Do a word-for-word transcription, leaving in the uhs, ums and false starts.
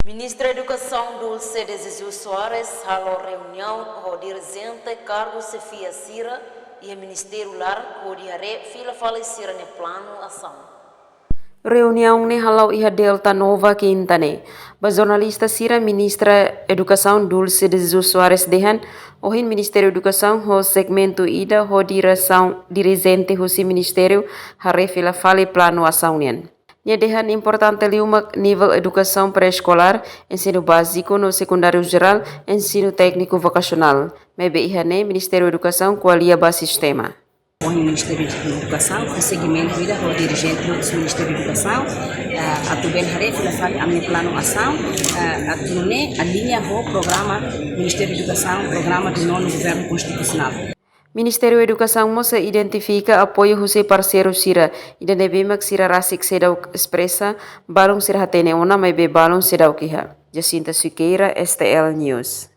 Ministra Edukasaun Dulce de Jesus Soares halo reuniaun ho dirijente kargu xefia sira iha ministériu laran hodi haree fila fali sira-nia planu asaun. Reuniaun ne'e hala'o iha Delta Nova, Kinta ne'e. Ba jornalista sira, Ministra Edukasaun Dulce de Jesus Soares dehan, ohin Ministériu Edukasaun ho segmentu ida ho diresaun dirijente husi ministériu haree fila fali planu asaun nian. Nia dehan importante liu mak nivel edukasaun pré-eskolár, ensinu báziku no sekundáriu jerál, ensinu tékniku vokasionál. Maibé iha ne'e Ministériu Edukasaun ko'alia ba sistema. Ohin Ministériu Edukasaun fó segmentu ida ho dirijente husi Ministériu Edukasaun, eh, atu bele haree fila fali ami-nia planu asaun, eh, atu nune'e aliña ho programa Ministériu Edukasaun, programa do nono governu konstitusionál. Ministériu Edukasaun mós sei identifika apoiu husi parseiru sira, ida ne'ebé mak sira rasik seidauk espresa, balun sira hatene ona maibé balun seidauk iha. Jacinta Siqueira, S T L News.